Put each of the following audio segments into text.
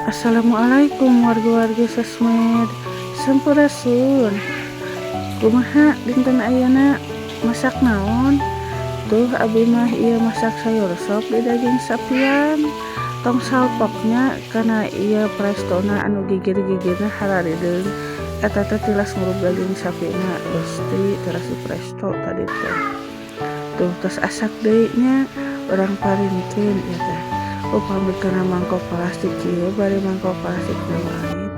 Assalamualaikum warga-warga sosmed. Sampurasun. Kumaha dinten ayeuna, masak naon? Tuh, abi mah ieu masak sayur sop di daging sapian. Tong salpok nya kana ieu prestona anu gigir-gigirna hararideung. Eta teh tilas ngurub daging sapina, Gusti, tilas di presto tadi teh. Tuh, tos asak deui nya, urang parinkeun ieu teh. Upami kana mangkok plastik kieu, bari mangkok plastik na walit,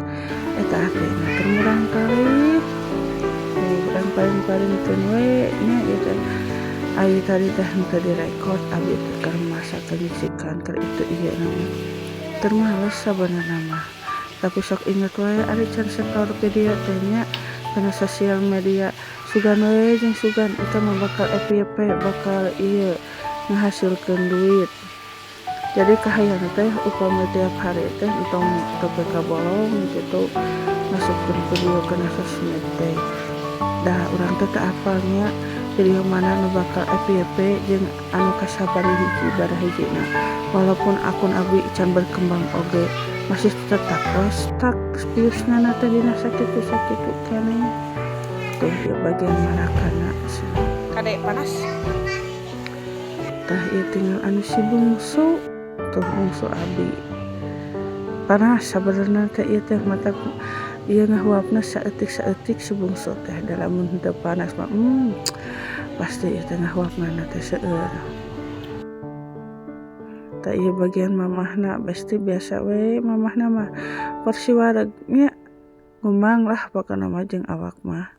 eta artina keur murangkalih. Tuh, urang parin-parinkeun we nya ieu teh. Ari tadi teh henteu direkod abi teh keur masak, keur nyisikan, keur itu ieu mah. Keur males sabenerna mah. Tapi sok inget wae ari can setor video teh nya kana sosial media. Sugan we jeung sugan eta mah bakal FYP, bakal ieu ngahasilkeun duit. Jadi kahayang teh upami tiap hari teh entong tepi ka bolong gitu masukkeun video kana sosmed teh. Da urang teh teu apal nya video mana nu bakal FYP jeung anu kasabari hiji bara hijina. Walaupun akun abi can berkembang oge, masih tetap we stuck viewsna teh dina sakitu-sakitu keneh. Tuh, ieu bagian marakana. Kade, panas. Tah, ieu tinggal anu si bungsu. Tuh, bungsu abi. Panas sabenerna teh ieu teh, matak ieu ngahuapna saeutik-saeutik si bungsu teh, da lamun henteu panas mah pasti ieu teh ngahuapna teh seueur. Tah, ieu bagian mamahna, pasti biasa we mamahna mah porsi wareg nya, ngumang lah pokona mah jeung awak mah.